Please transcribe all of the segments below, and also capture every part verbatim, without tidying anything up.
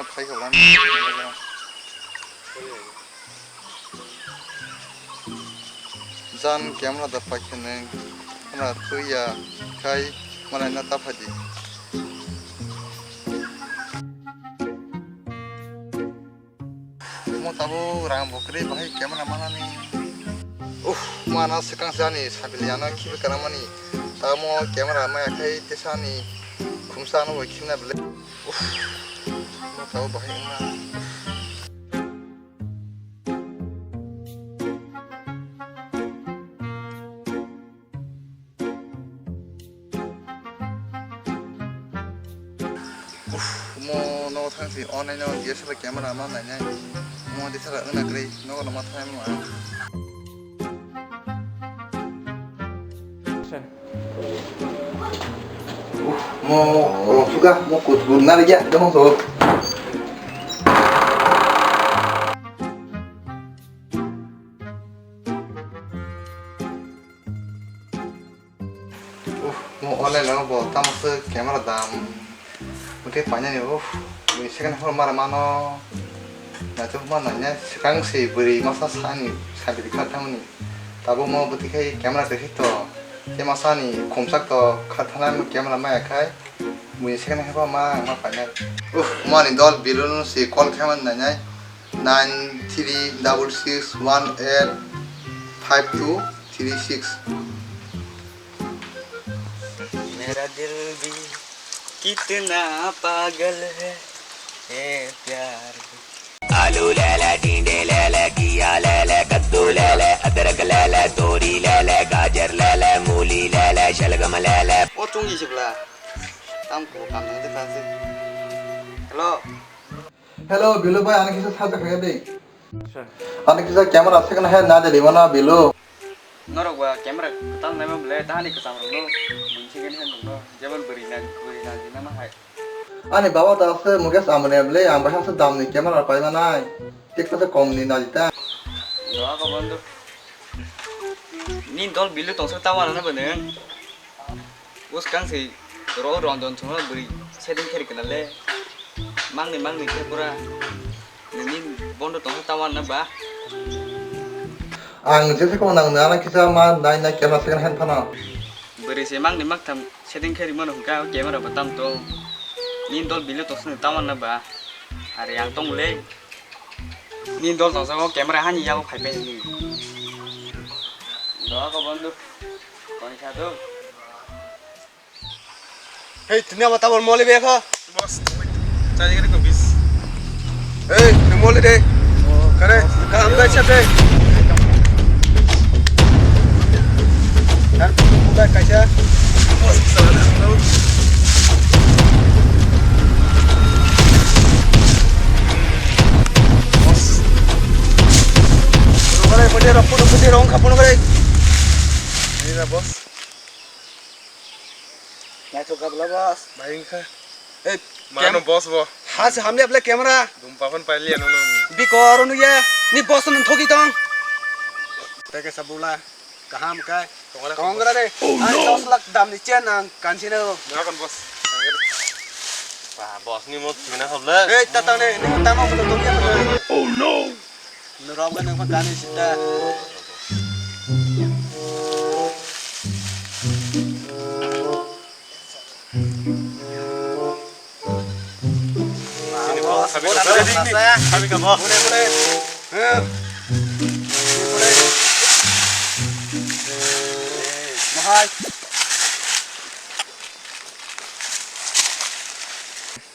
Phai kha bang. Jan camera da phai kha nang. Khna twi ya khai malai na ta phai di. Mo tabuk rang bo kwrwi bahai camera manani. Uff, mana swkang sani sabil yano khibi kanamani. Tamo camera maya khai tesani khumsa ano bo khibna bele. Uff, mo tabuk bahai wngna. Uff, mo nogo thang si, online o D S L R camera ma nainai. Mo D S L R wngna kwrwi, nogo no ma thanai mo ang. Uff, mo rok suka, mo kut kut nari ya, dong so. Uff, mo online o bo tamo se camera dam. Oke painani uff, bini second hand mara mano. Naitugma nainai swkang se bwrwi masa sani sabidi kha thamani. Tabuk mo bwtwi khai camera kwrwi to. Tei masani khumsak to kha thanai camera maya khai. Bini second hand ma ma painai. Uff, mani dol bilun se call khaimani nainai. Nine three double six one eight five two three six. मेरा दिल भी कितना पागल है, ए प्यार भी। आलू ले ले, टिंडे ले ले, घिया ले ले, कद्दू ले ले, अदरक ले ले, तोरी ले ले, गाजर ले ले, मूली ले ले, शलगम ले ले। O chungji sibla. Tam ko kam nang de kasi. Hello. Hello, Bilu bhai, ani kisa sajak kha de. Ani kisa camera second hand na de mana Bilu. Norok ba camera kwtal naima bwle, tahani kwcham rok no. Bini second hand rok no. Jemon bwrwi na, bwrwi na di nama hai. Ani baba da se Mukesh Ambani bwle, ang bahai se dam ni camera pai manai. Tik kisa kom ni na di ta. Doa ko bondo. Ni dol Bilu tongsa tawa na ba neng. Bwskang se ro rondon chwngno bwrwi setting khe rwkhe nale. Mangni mangni khe pura nini bondo tongsa tawa na ba. Ang jese ko nang nana kisa ma nai nai camera second hand phano. Bwrwi se mangni mangtham setting khe rwmano hwnkha camera bo tam tong. Nini dol Bilu tongsa tawa na ba. Are ang tong le. Nini dol tongsa o camera hani yago phai pai ni. Doa ko bondo. Koi kha do. Hey, tini apa tabor moli be kha? Boss, chari kari ko bis. Hey, ni moli de. Kare, kam da chate. Kan da kaisa. Boss, sana. Boss. Rokare pade rokpo pade rong kapono kare. Ini na boss. Naithok kabla boss. Bai wngkha. Ei, mano cam-, boss bo. Ha se hamle ble camera. Dumpa phone pailiya nono. Bikor nuya. Ni boss nang thoki tong. Teke sabula. Kaham kai. Tongra de. Oh, no. Dos lakh dam ni chain ang kansino. Nakon boss. Ba, boss ni mo tina sabla. Ei, tata ne, ni tama ko to ya. Oh, no. Norok bai nang kani sita. Ini kok, sabi kok. Sabi kok. Boleh, boleh. Eh. Boleh. Mahal.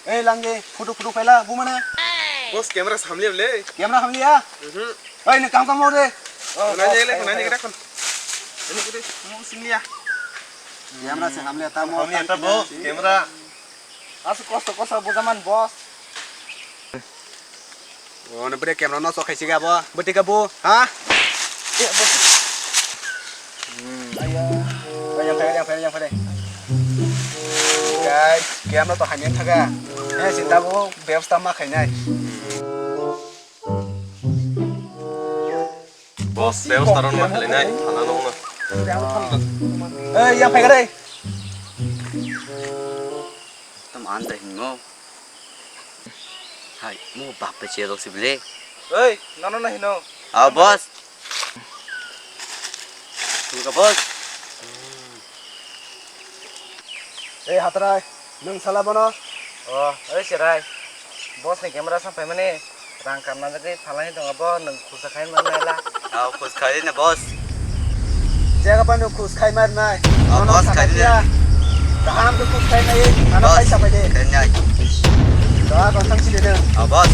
Ei, langge, photo, photo phaila, bumana. Boss, camera samliya le. Camera samliya? Mhm. Ei, ne kam kam de. Oh, nani boss, le, nani kita kon. Ini kita, mau sini ya. Camera se samliya, ta mau samliya, ta boss, camera. Asu kosto, kosto, bojaman, boss. O, no bwrwi camera no sok khaisi ga bo. Bwtwi ga bo, ha? Eh, bo. Hmm. Aya. Aya, yang phai, yang phai, yang phai. Guys, camera to hamya thaga. Eh, sinta bo, bebostha ma khainai. Boss, bebostha rw ma khainai, thana nung no. Eh, yang phai ga dai. Tam an da hingo. Hai, mo bap pe che dok sibile. Oi, nono na hino. Ah, boss. Hingo, boss. Ei, Hatrai, nwng sala bono? Oh, oi, Cherai. Boss ni camera sang paimani. Rang kamna jagwi phalai tongo bo, nwng khusa khai man naila. Ah, khus khai ne, boss. Jaga pa nwng khus khai mar nai. Ah, boss, khai ne. Kaham ke khus khai nai, ano khai sapai de. Khai nai. Da ko thang chile ne. Ah, boss.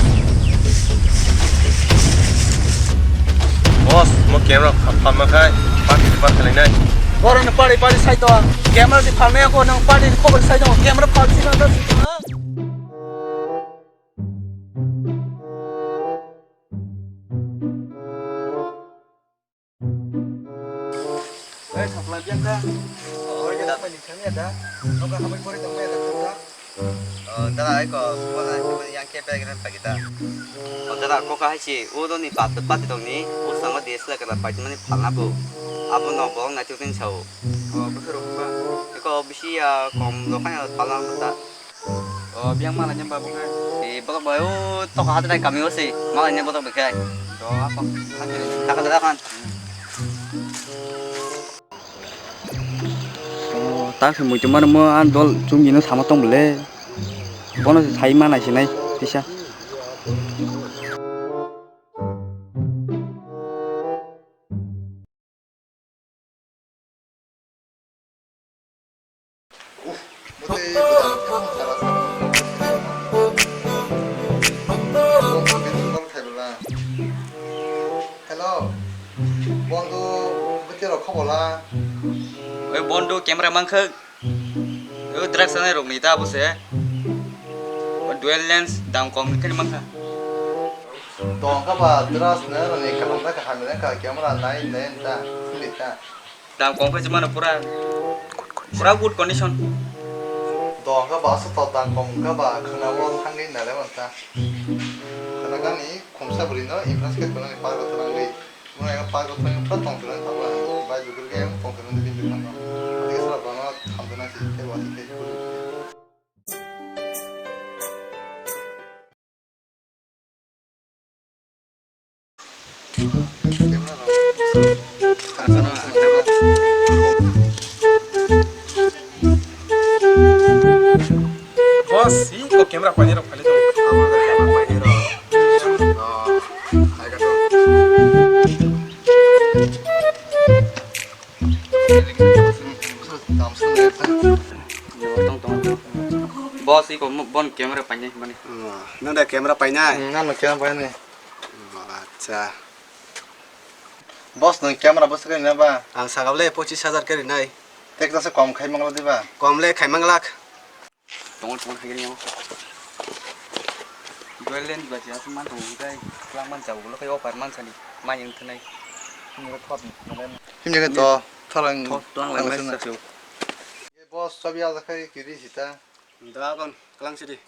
Boss, mo camera pha-, phalma khai, party di par khalai nai. Borok ni party, party sai to. Camera di phalmaya ko, nwng party ni khobor sai to. Camera phal si na da si to. Oi, thapla biang da. Oi, da pai ni thang ya da. Noka habai pori tong ya da, da. Oh, da ai ko, ko na ko yang ke pe gran pagi da. Oh, da ko ka hai si, o do ni pat pat tong ni, o sango D S L R ka pai mani phalna bo. Abo no bo na chutin sao. Oh, ko ro ba. Ko bisi ya kom lo ka ya phalna ta. O, biyang malai ni babu khe. E, borok bai o, tok hat nai kami o se. Malai ni borok bai khe. Do, apa? Hati ni. Taka dada kan. O, tak se muitu mano mo an dol chungi no sama tong bole. Bono se sai ma nai se nai, tisa. Hello, bondu, bwtwi rok khobola? Oi bondu, camera mankha. O drugs sanai rok ni ta bo se. O dual lens dam kom ni khe mankha. Tong kha ba drugs na rani kaham na kaham na ka camera nai nai ta, fili ta. Dam kom khe mano pura, pura good condition. Tong kha ba aswk to dam kom kha ba khwna o thangwi nai le man ta. Khwna gani khumsa bwrwi no impress khe tonani park o thangwi. Mo ega park o thangwi pura tong tonani thangwi. Bai dukur khe tong tonani bini thangwi. Ati sala bana tham tonani si khe wati khe. Boss, iko camera painai rok phali tongo. Abo camera painai rok. Oh, hai ka to. Boss, iko mo-, bon camera painai mani. Oh, nang da camera painai? Hmm, nang camera painai. Oh, acha. Boss, nwng camera bwswk rinai ba? Ang sakable pochis hajar khe rinai. Tek jasa kom khai mangla diba? Kom le khai manglak. Tongo, tongo, hai ringo. Dual lens ba siya man tongo kai. Kla man cha ulo kai offer man sani. Man yang thanai. Niro thot. Himne to thalang. Thot, thalang lai mai sa. Boss, chabi ala khai kiri sita. Da kon, klang sidi.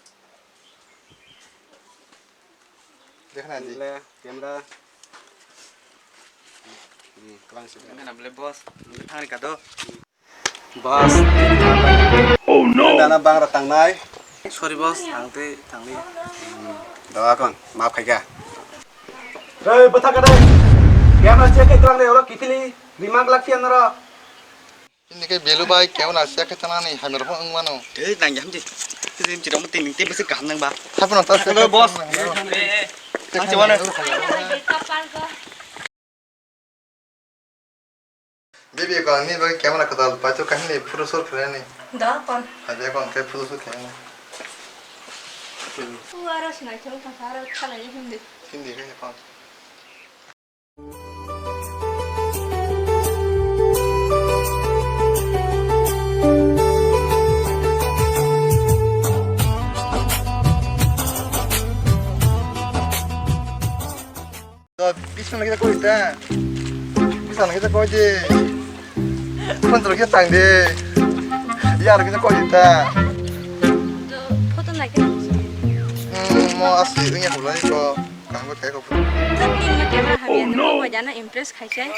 Dekh na ji. Le, camera. Hmm, klang sidi. Nang na bole boss, thang ri ka do. Boss. Oh no. Nana bang ra tang nai. Sorry boss, ang tei tang li. Hmm, da kon, maaf khai ka. Hey, bwtha ka dai. Camera check khe klang re, oro kifili, remark lak phiya noro. Ini ke belu bai keu na sia khe tanani hamir ho wng mano. Tei nang jam di. Tei jam di rom tei ning tei bisi kaham nang ba. Hapo na ta sia. Hello, boss. Ang se wana. Bibi ko ni bai camera kadal pai to kahini photo shoot khlai ni. Da kon. Ade kon ke photo shoot khlai ni. Tu aro sinai thong thang aro khalai hindi. Hindi ke kon. Sana kita koi ta. Sana kita koi je. Pun terus kita tang de. Ya kita koi ta. Photo nak. Hmm, mau asli ini aku lagi kok. Kamu kayak kok. Tapi ini camera hamil, mau jangan impress kaisa.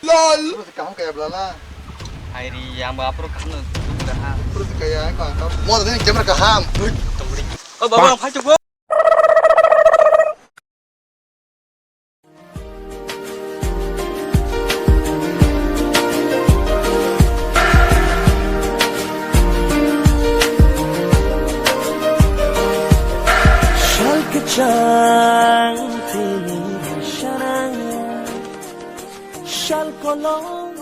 Lol. Kaham kaya belala. Hai ri, yang ba pro kaham no tu dah. Pro kaya ko angka. Mo tadi camera kaham. Oh, baba, phai tu. Sal kechang tini sana, sal kolong.